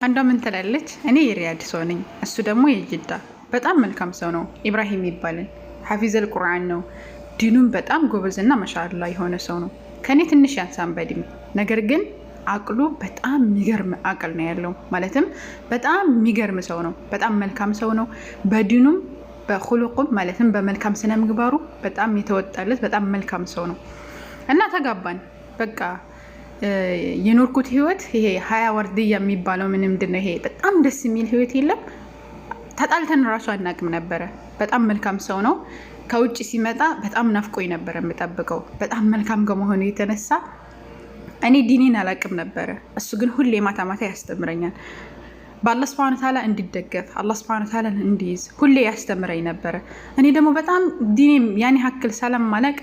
አንዷ ምን ትላለች? እኔ የሪያድ ሰው ነኝ፣ እሱ ደግሞ የጅዳ። በጣም መልካም ሰው ነው፣ ኢብራሂም ይባላል። ሐፊዘል ቁርአን ነው። ዲኑን በጣም ጎበዝና መሻላ የሆነ ሰው ነው። ከእኔ ትንሽ ያንሳን በእድሜ፣ ነገር ግን አቅሉ በጣም የሚገርም አቅል ነው ያለው። ማለትም በጣም የሚገርም ሰው ነው። በጣም መልካም ሰው ነው። በዲኑም በኹሉቁም ማለትም በመልካም ስነ ምግባሩ በጣም የተወጣለት በጣም መልካም ሰው ነው እና ተጋባን። በቃ የኖርኩት ህይወት ይሄ ሀያ ወርድያ የሚባለው ምን ምንድን ነው? ይሄ በጣም ደስ የሚል ህይወት የለም። ተጣልተን እራሱ አናውቅም ነበረ። በጣም መልካም ሰው ነው። ከውጭ ሲመጣ በጣም ናፍቆኝ ነበረ የምጠብቀው። በጣም መልካም ከመሆኑ የተነሳ እኔ ዲኔን አላውቅም ነበረ። እሱ ግን ሁሌ ማታ ማታ ያስተምረኛል። በአላህ ስብሐነ ተዓላ እንዲደገፍ፣ አላህ ስብሐነ ተዓላን እንዲይዝ ሁሌ ያስተምረኝ ነበረ። እኔ ደግሞ በጣም ዲኔም ያን ያክል ስለማላቅ፣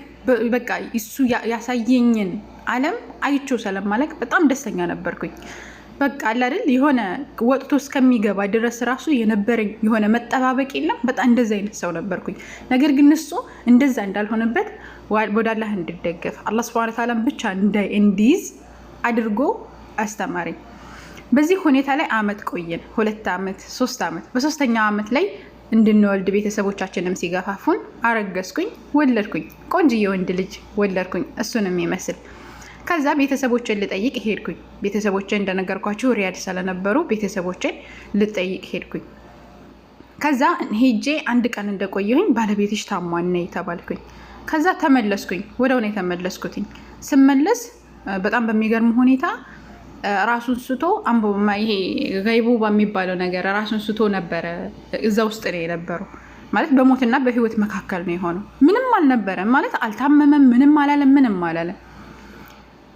በቃ እሱ ያሳየኝን ዓለም አይቼው ስለማላቅ በጣም ደስተኛ ነበርኩኝ። በቃ አለ አይደል፣ የሆነ ወጥቶ እስከሚገባ ድረስ ራሱ የነበረኝ የሆነ መጠባበቅ የለም። በጣም እንደዛ አይነት ሰው ነበርኩኝ። ነገር ግን እሱ እንደዛ እንዳልሆነበት ወደ አላህ እንድደገፍ፣ አላህ ስብሐነ ተዓላን ብቻ እንዲይዝ አድርጎ አስተማረኝ። በዚህ ሁኔታ ላይ አመት ቆየን። 2 አመት፣ 3 አመት። በሶስተኛው አመት ላይ እንድንወልድ ቤተሰቦቻችንም ሲገፋፉን አረገዝኩኝ፣ ወለድኩኝ። ቆንጅዬ ወንድ ልጅ ወለድኩኝ፣ እሱን የሚመስል። ከዛ ቤተሰቦችን ልጠይቅ ሄድኩኝ። ቤተሰቦችን እንደነገርኳችሁ ሪያድ ስለነበሩ ቤተሰቦችን ልጠይቅ ሄድኩኝ። ከዛ ሄጄ አንድ ቀን እንደቆየሁኝ ባለቤትሽ ታሟል ነይ ተባልኩኝ። ከዛ ተመለስኩኝ፣ ወደው ነው የተመለስኩትኝ። ስመለስ በጣም በሚገርም ሁኔታ ራሱን ስቶ፣ ይሄ ገይቡባ የሚባለው ነገር፣ ራሱን ስቶ ነበረ። እዛ ውስጥ ነው የነበረው። ማለት በሞትና በህይወት መካከል ነው የሆነው። ምንም አልነበረም ማለት አልታመመም፣ ምንም አላለም፣ ምንም አላለም።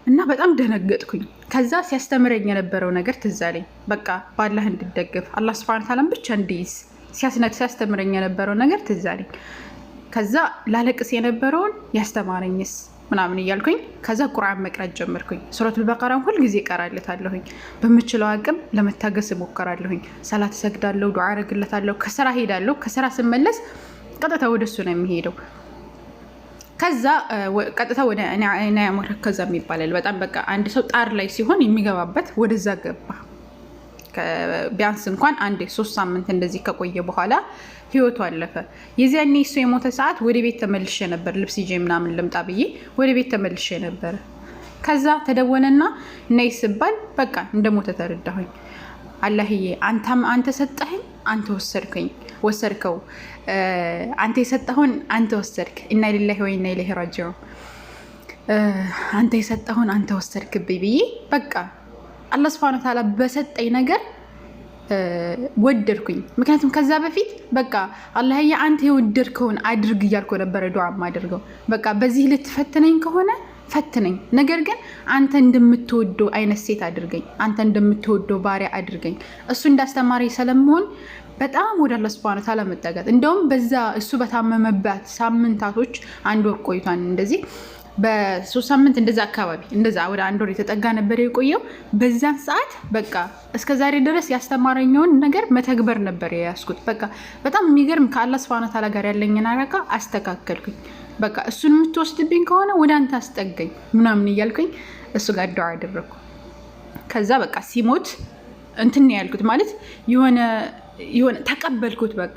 እና በጣም ደነገጥኩኝ። ከዛ ሲያስተምረኝ የነበረው ነገር ትዝ አለኝ። በቃ በአላህ እንድደግፍ፣ አላህ ስብሐነ ተዓላን ብቻ እንዲይዝ ሲያስተምረኝ የነበረው ነገር ትዝ አለኝ። ከዛ ላለቅስ የነበረውን ያስተማረኝስ ምናምን እያልኩኝ ከዛ ቁርአን መቅራት ጀመርኩኝ። ሱረቱል በቀራን ሁልጊዜ እቀራለታለሁኝ። በምችለው አቅም ለመታገስ እሞክራለሁኝ። ሰላት እሰግዳለሁ፣ ዱዓ አረግለታለሁ። ከስራ ሄዳለሁ። ከስራ ስመለስ ቀጥታ ወደ እሱ ነው የሚሄደው። ከዛ ቀጥታ ወደ ናያ ከዛ ይባላል። በጣም በቃ አንድ ሰው ጣር ላይ ሲሆን የሚገባበት ወደዛ ገባ። ቢያንስ እንኳን አንድ 3 ሳምንት እንደዚህ ከቆየ በኋላ ህይወቱ አለፈ። የዚያኔ እሱ የሞተ ሰዓት ወደ ቤት ተመልሼ ነበር። ልብስ ይዤ ምናምን ልምጣ ብዬ ወደ ቤት ተመልሼ ነበር። ከዛ ተደወለና ነይ ስባል በቃ እንደሞተ ተረዳሁኝ። አላህዬ፣ አንተም አንተ ሰጠኸኝ፣ አንተ ወሰድከኝ፣ ወሰድከው። አንተ የሰጠኸውን አንተ ወሰድክ። ኢና ሊላሂ ወኢና ኢለይሂ ራጂዑን። አንተ የሰጠኸውን አንተ ወሰድክብኝ ብዬ በቃ አላህ ስብሐነ ወተዓላ በሰጠኝ ነገር ወደድኩኝ። ምክንያቱም ከዛ በፊት በቃ አላህዬ አንተ የወደድከውን አድርግ እያልኩ ነበረ ዱዓ የማደርገው። በቃ በዚህ ልትፈትነኝ ከሆነ ፈትነኝ፣ ነገር ግን አንተ እንደምትወደው አይነት ሴት አድርገኝ፣ አንተ እንደምትወደው ባሪያ አድርገኝ። እሱ እንዳስተማሪ ስለመሆን በጣም ወደ አላህ ሱብሃነሁ ወተዓላ መጠጋት። እንደውም በዛ እሱ በታመመባት ሳምንታቶች፣ አንድ ወር ቆይቷን እንደዚህ በ3 ሳምንት እንደዛ አካባቢ፣ እንደዛ ወደ አንድ ወር የተጠጋ ነበር የቆየው። በዛን ሰዓት በቃ እስከ ዛሬ ድረስ ያስተማረኝውን ነገር መተግበር ነበር የያዝኩት። በቃ በጣም የሚገርም ከአላህ ሱብሃነሁ ወተዓላ ጋር ያለኝን አረካ አስተካከልኩኝ። በቃ እሱን የምትወስድብኝ ከሆነ ወደ አንተ አስጠገኝ ምናምን እያልኩኝ እሱ ጋር ዱዓ አደረግኩ። ከዛ በቃ ሲሞት እንትን ያልኩት ማለት የሆነ የሆነ ተቀበልኩት። በቃ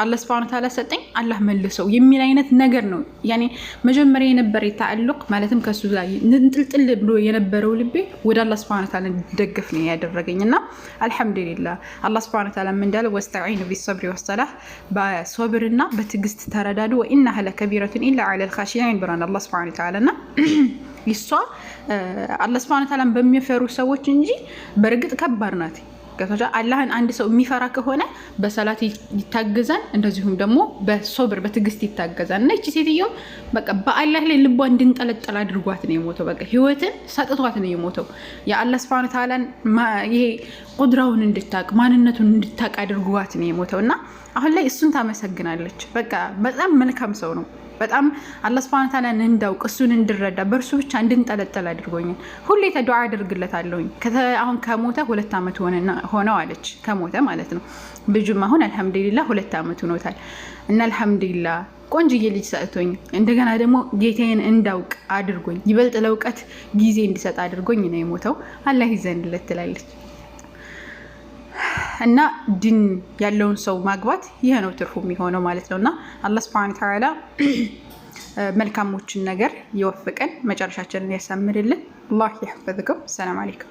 አላህ ስብሐነ ወተዓላ ሰጠኝ፣ አላህ መልሰው የሚል አይነት ነገር ነው። ያኔ መጀመሪያ የነበረ ተዓልቅ ማለትም ከሱ ጋር ንጥልጥል ብሎ የነበረው ልቤ ወደ አላህ ስብሐነ ወተዓላ እንዲደገፍ ነው ያደረገኝ። እና አልሐምዱሊላህ፣ አላህ ስብሐነ ወተዓላ ምን እንዳለ፣ ወስተዒኑ ቢሰብሪ ወሰላህ፣ በሶብርና በትዕግስት ተረዳዱ፣ ወኢነሃ ለከቢረቱን ኢላ ዐለል ኻሺዒን ብሏል አላህ ስብሐነ ወተዓላ። እና ይሷ አላህ ስብሐነ ወተዓላን በሚፈሩ ሰዎች እንጂ በእርግጥ ከባድ ናት። አላህን አንድ ሰው የሚፈራ ከሆነ በሰላት ይታገዛል፣ እንደዚሁም ደግሞ በሶብር በትዕግስት ይታገዛል። እና ይቺ ሴትዮ በቃ በአላህ ላይ ልቧ እንድንጠለጠል አድርጓት ነው የሞተው። በቃ ህይወትን ሰጥቷት ነው የሞተው። የአላህ ስብሐነ ተዓላን ይሄ ቁድራውን እንድታቅ፣ ማንነቱን እንድታቅ አድርጓት ነው የሞተው። እና አሁን ላይ እሱን ታመሰግናለች። በቃ በጣም መልካም ሰው ነው። በጣም አላህ ስብሐነ ተዓላን እንዳውቅ፣ እሱን እንድረዳ፣ በእርሱ ብቻ እንድንጠለጠል አድርጎኛል። ሁሌ ዱዓ አድርግለታለሁኝ። አሁን ከሞተ 2 ዓመት ሆነው አለች፣ ከሞተ ማለት ነው። ልጁም አሁን አልሐምዱሊላህ 2 ዓመት ሆኖታል። እና አልሐምዱሊላህ ቆንጅዬ ልጅ ሰጥቶኝ፣ እንደገና ደግሞ ጌታዬን እንዳውቅ አድርጎኝ፣ ይበልጥ ለእውቀት ጊዜ እንዲሰጥ አድርጎኝ ነው የሞተው። አላህ ይዘንለት ትላለች። እና ዲን ያለውን ሰው ማግባት ይህ ነው ትርፉ የሚሆነው ማለት ነው። እና አላህ سبحانه وتعالى መልካሞችን ነገር ይወፍቀን፣ መጨረሻችንን ያሳምርልን። አላህ يحفظكم። سلام عليكم።